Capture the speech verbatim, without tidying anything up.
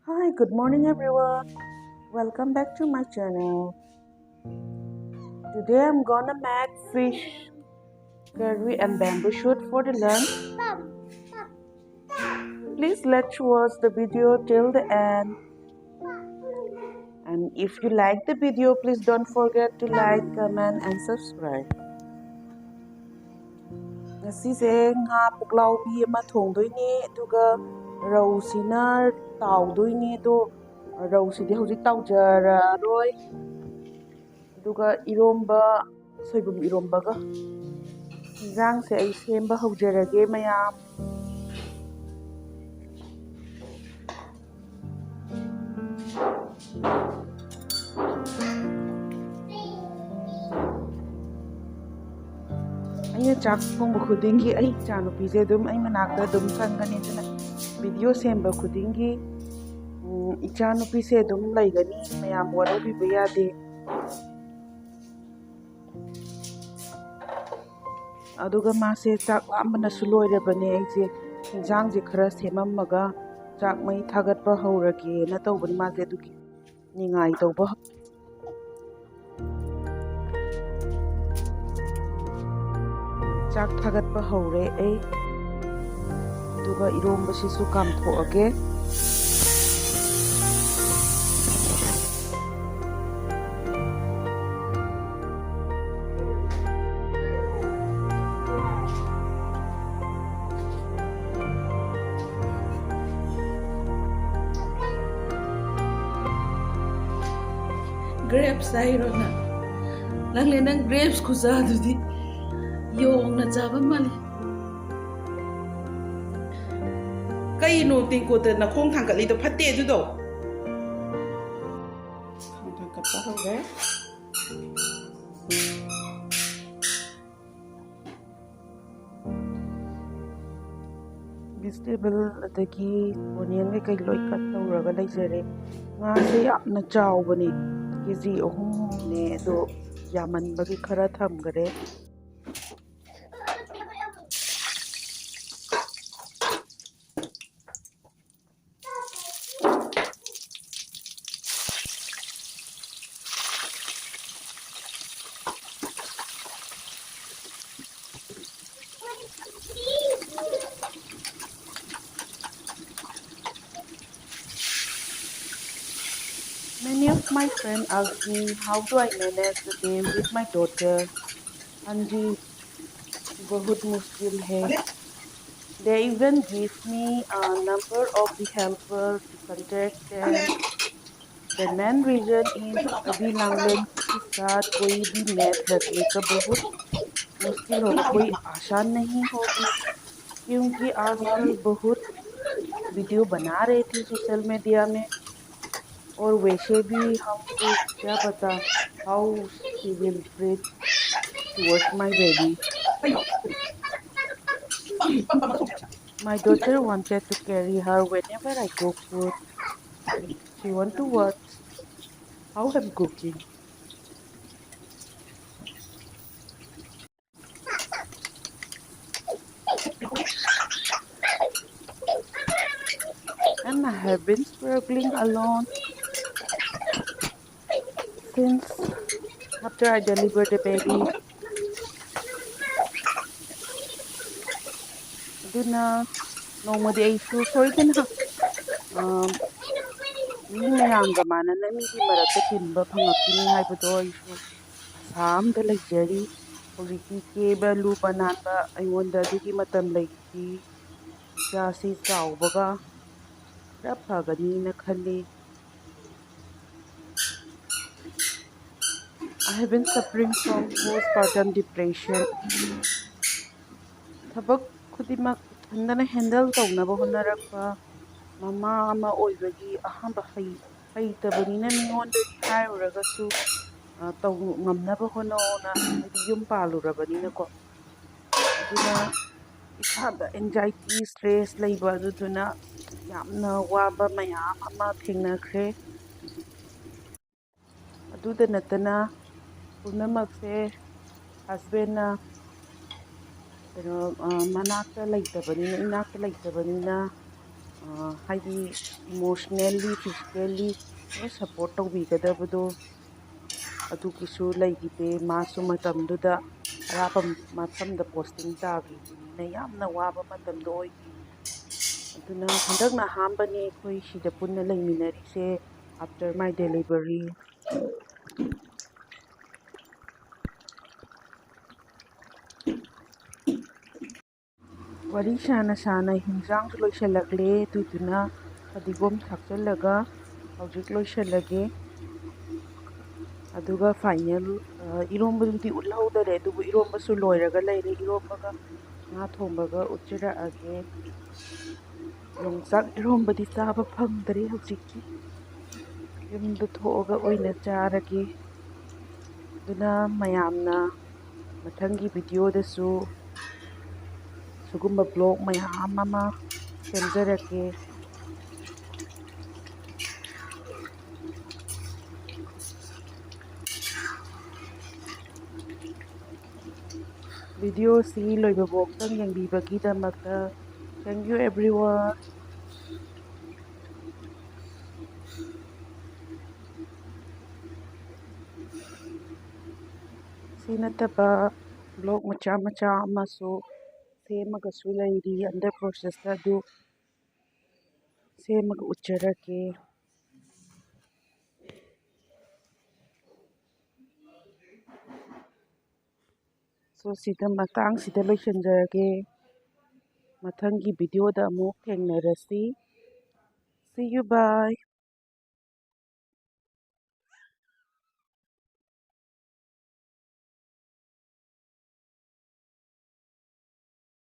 Hi, good morning everyone. Welcome back to my channel. Today I'm gonna make fish curry and bamboo shoot for the lunch. Please let's watch the video till the end. And if you like the video, please don't forget to like, comment, and subscribe. ꯉꯁꯤꯁꯦ ꯉꯥ ꯄꯨꯛꯂꯥꯎꯕꯤ ꯑꯃ ꯊꯣꯡꯗꯣꯏꯅꯦ, ꯑꯗꯨꯒ ꯔꯧꯁꯤꯅ ꯇꯥꯎꯗꯣꯏꯅꯦ꯫ ꯑꯗꯣ ꯔꯧꯁꯤꯗꯤ ꯍꯧꯖꯤꯛ ꯇꯥꯎꯖꯔꯔꯣꯏ꯫ ꯑꯗꯨꯒ ꯏꯔꯣꯝꯕ, ꯁꯣꯏꯕꯨꯝ ꯏꯔꯣꯝꯕꯒ ꯌꯦꯟꯖꯥꯡꯁꯦ ꯑꯩ ꯁꯦꯝꯕ ꯍꯧꯖꯔꯒꯦ ꯃꯌꯥꯝ꯫ ꯑꯩꯅ ꯆꯥꯛ ꯊꯣꯡꯕ ꯈꯨꯗꯤꯡꯒꯤ ꯑꯩ ꯏꯆꯥꯅꯨꯄꯤꯁꯦ ꯑꯗꯨꯝ ꯑꯩ ꯃꯅꯥꯛꯇ ꯑꯗꯨꯝ ꯆꯪꯒꯅꯤ꯫ ꯑꯗꯨꯅ ꯚꯤꯗꯤꯑꯣ ꯁꯦꯝꯕ ꯈꯨꯗꯤꯡꯒꯤ, ꯎꯝ, ꯏꯆꯥꯅꯨꯄꯤꯁꯦ ꯑꯗꯨꯝ ꯂꯩꯒꯅꯤ꯫ ꯃꯌꯥꯝ ꯋꯥꯔꯧꯕꯤꯕ ꯌꯥꯗꯦ꯫ ꯑꯗꯨꯒ ꯃꯥꯁꯦ ꯆꯥꯛ ꯂꯥꯝꯕꯅꯁꯨ ꯂꯣꯏꯔꯕꯅꯦ꯫ ꯑꯩꯁꯦ ꯏꯟꯁꯥꯡꯁꯦ ꯈꯔ ꯁꯦꯝꯃꯝꯃꯒ ꯆꯥꯛ ꯃꯩ ꯊꯥꯒꯠꯄ ꯍꯧꯔꯒꯦꯅ ꯇꯧꯕꯅꯤ꯫ ꯃꯥꯁꯦ ꯑꯗꯨꯒꯤ ꯅꯤꯡꯉꯥꯏ ꯇꯧꯕ ꯍꯧ-, ꯆꯥꯛ ꯊꯥꯒꯠꯄ ꯍꯧꯔꯦ ꯑꯩ꯫ ꯑꯗꯨꯒ ꯏꯔꯣꯝꯕꯁꯤꯁꯨ ꯀꯥꯝꯊꯣꯛꯑꯒꯦ꯫ Grapes ꯍꯥꯏꯔꯣ ꯅꯪ? ꯅꯪꯅꯦ ꯅꯪ grapes ꯈꯨꯆꯥꯗꯨꯗꯤ ꯌꯣꯡꯅ ꯆꯥꯕ ꯃꯥꯜꯂꯦ꯫ ꯀꯩꯅꯣ ꯇꯦꯡꯀꯣꯠꯇ ꯅꯈꯣꯡ ꯊꯥꯡꯒꯠꯂꯤꯗꯣ? ꯐꯠꯇꯦ ꯑꯗꯨꯗꯣ꯫ ꯈꯣꯡ ꯊꯥꯡꯒꯠꯄ ꯍꯧꯔꯦ꯫ Vegetable ꯑꯗꯒꯤ onion ꯀꯩꯀꯩ ꯂꯣꯏ cut ꯇꯧꯔꯒ ꯂꯩꯖꯔꯦ꯫ ꯉꯥꯁꯦ ꯌꯥꯝꯅ ꯆꯥꯎꯕꯅꯦ, ꯀꯦ ꯖꯤ ꯑꯍꯨꯝꯅꯦ, ꯑꯗꯣ ꯌꯥꯝꯃꯟꯕꯒꯤ ꯈꯔ ꯊꯝꯈꯔꯦ꯫ My friend asked me, how do I manage the day with my daughter? Anji, बहुत मुश्किल है. They even give me a number of the helper to contact them. The main reason is अभी लांगलेन के साथ कोई भी मैट रखने का बहुत मुश्किल होगा, कोई आसान नहीं होगी, क्योंकि आजकल बहुत वीडियो बना रहे थे सोशल मीडिया में, और वैसे भी हमको क्या पता how she will treat towards my baby. My daughter wanted to carry her whenever I cook food. She want to watch how I'm cooking. And I have been struggling alone since after I delivered the baby. ꯑꯗꯨꯅ ꯅꯣꯡꯃꯗꯤ ꯑꯩꯁꯨ ꯁꯣꯏꯗꯅ, ꯑ, ꯃꯤ ꯃꯌꯥꯝꯒ ꯃꯥꯟꯅꯅ ꯃꯤꯒꯤ ꯃꯔꯛꯇ ꯇꯤꯟꯕ ꯐꯪꯉꯛꯈꯤꯅꯤ ꯍꯥꯏꯕꯗꯣ ꯑꯩꯁꯨ ꯑꯁꯥ ꯑꯝꯗ ꯂꯩꯖꯔꯤ꯫ ꯍꯧꯖꯤꯛꯇꯤ ꯀꯦꯕ, ꯂꯨꯕ ꯅꯥꯟꯕ ꯑꯩꯉꯣꯟꯗ ꯑꯗꯨꯒꯤ ꯃꯇꯝ ꯂꯩꯇ꯭ꯔꯤ꯫ ꯏꯆꯥꯁꯤ ꯆꯥꯎꯕꯒ ꯈꯔ ꯐꯒꯅꯤꯅ ꯈꯜꯂꯤ꯫ I have been suffering from postpartum depression. ꯊꯕꯛ ꯈꯨꯗꯤꯡꯃꯛ ꯏꯊꯟꯗꯅ ꯍꯦꯟꯗꯜ ꯇꯧꯅꯕ ꯍꯣꯠꯅꯔꯛꯄ ꯃꯃꯥ ꯑꯃ ꯑꯣꯏꯕꯒꯤ ꯑꯍꯥꯟꯕ ꯍꯩ-, ꯍꯩꯇꯕꯅꯤꯅ ꯃꯤꯉꯣꯟꯗꯒꯤ ꯍꯥꯏꯔꯨꯔꯒꯁꯨ, ꯑ, ꯇꯧ ꯉꯝꯅꯕ ꯍꯣꯠꯅꯧꯅ, ꯍꯥꯏꯗꯤ ꯌꯨꯝ ꯄꯥꯜꯂꯨꯔꯕꯅꯤꯅꯀꯣ꯫ ꯑꯗꯨꯅ ꯏꯁꯥꯗ ꯑꯦꯡꯖꯥꯏꯇꯤ, ꯏꯁꯇ꯭ꯔꯦꯁ ꯂꯩꯕ ꯑꯗꯨꯗꯨꯅ ꯌꯥꯝꯅ ꯋꯥꯕ ꯃꯌꯥꯝ ꯑꯃ ꯊꯦꯡꯅꯈ꯭ꯔꯦ꯫ ꯑꯗꯨꯗ ꯅꯠꯇꯅ ꯄꯨꯝꯅꯃꯛꯁꯦ ꯍꯁꯕꯦꯟꯅ ꯀꯩꯅꯣ, ꯑ, ꯃꯅꯥꯛꯇ ꯂꯩꯇꯕꯅꯤꯅ, ꯏꯅꯥꯛꯇ ꯂꯩꯇꯕꯅꯤꯅ, ꯑ, ꯍꯥꯏꯗꯤ emotionally, physically ꯂꯣꯏ ꯁꯞꯄꯣꯔꯠ ꯇꯧꯕꯤꯒꯗꯕꯗꯣ ꯑꯗꯨꯒꯤꯁꯨ ꯂꯩꯈꯤꯗꯦ꯫ ꯃꯥꯁꯨ ꯃꯇꯝꯗꯨꯗ ꯑꯔꯥꯞꯄ ꯃꯐꯝꯗ ꯄꯣꯁꯇꯤꯡ ꯇꯥꯈꯤꯕꯅꯤꯅ ꯌꯥꯝꯅ ꯋꯥꯕ ꯃꯇꯝꯗꯣ ꯑꯣꯏꯈꯤ꯫ ꯑꯗꯨꯅ ꯍꯟꯗꯛꯅ ꯑꯍꯥꯟꯕꯅꯤ ꯑꯩꯈꯣꯏ ꯁꯤꯗ ꯄꯨꯟꯅ ꯂꯩꯃꯤꯟꯅꯔꯤꯁꯦ꯫ after my delivery. ꯋꯥꯔꯤ ꯁꯥꯅ ꯁꯥꯅ ꯍꯤꯟꯖꯥꯡꯁꯨ ꯂꯣꯏꯁꯤꯜꯂꯛꯂꯦ, ꯑꯗꯨꯗꯨꯅ ꯐꯗꯤꯒꯣꯝ ꯊꯥꯛꯆꯤꯜꯂꯒ ꯍꯧꯖꯤꯛ ꯂꯣꯏꯁꯤꯜꯂꯒꯦ꯫ ꯑꯗꯨꯒ final, ꯑ, ꯏꯔꯣꯝꯕꯗꯨꯗꯤ ꯎꯠꯍꯧꯗꯔꯦ, ꯑꯗꯨꯕꯨ ꯏꯔꯣꯝꯕꯁꯨ ꯂꯣꯏꯔꯒ ꯂꯩꯔꯦ꯫ ꯏꯔꯣꯝꯕꯒ ꯉꯥ ꯊꯣꯡꯕꯒ ꯎꯠꯆꯔꯛꯑꯒꯦ꯫ ꯌꯣꯡꯆꯥꯛ ꯏꯔꯣꯝꯕꯗꯤ ꯆꯥꯕ ꯐꯪꯗꯔꯦ ꯍꯧꯖꯤꯛꯇꯤ꯫ ꯌꯨꯝꯗ ꯊꯣꯛꯑꯒ ꯑꯣꯏꯅ ꯆꯥꯔꯒꯦ꯫ ꯑꯗꯨꯅ ꯃꯌꯥꯝꯅ ꯃꯊꯪꯒꯤ videoꯗꯁꯨ ꯁꯤꯒꯨꯝꯕ vlog ꯃꯌꯥꯝ ꯑꯃ ꯁꯦꯝꯖꯔꯛꯀꯦ꯫ Videoꯁꯤ ꯂꯣꯏꯕꯐꯥꯎꯇꯪ ꯌꯦꯡꯕꯤꯕꯒꯤꯗꯃꯛꯇ thank you everyone꯫ ꯁꯤ ꯅꯠꯇꯕ vlog ꯃꯆꯥ ꯃꯆꯥ ꯑꯃꯁꯨ ꯁꯦꯝꯃꯒꯁꯨ ꯂꯩꯔꯤ, under processꯇ, ꯑꯗꯨ ꯁꯦꯝꯃꯒ ꯎꯠꯆꯔꯛꯀꯦ꯫ So, ꯁꯤꯗ ꯃꯇꯥꯡꯁꯤꯗ ꯂꯣꯏꯁꯤꯟꯖꯔꯒꯦ꯫ ꯃꯊꯪꯒꯤ videoꯗ ꯑꯃꯨꯛ ꯊꯦꯡꯅꯔꯁꯤ꯫ See you, bye꯫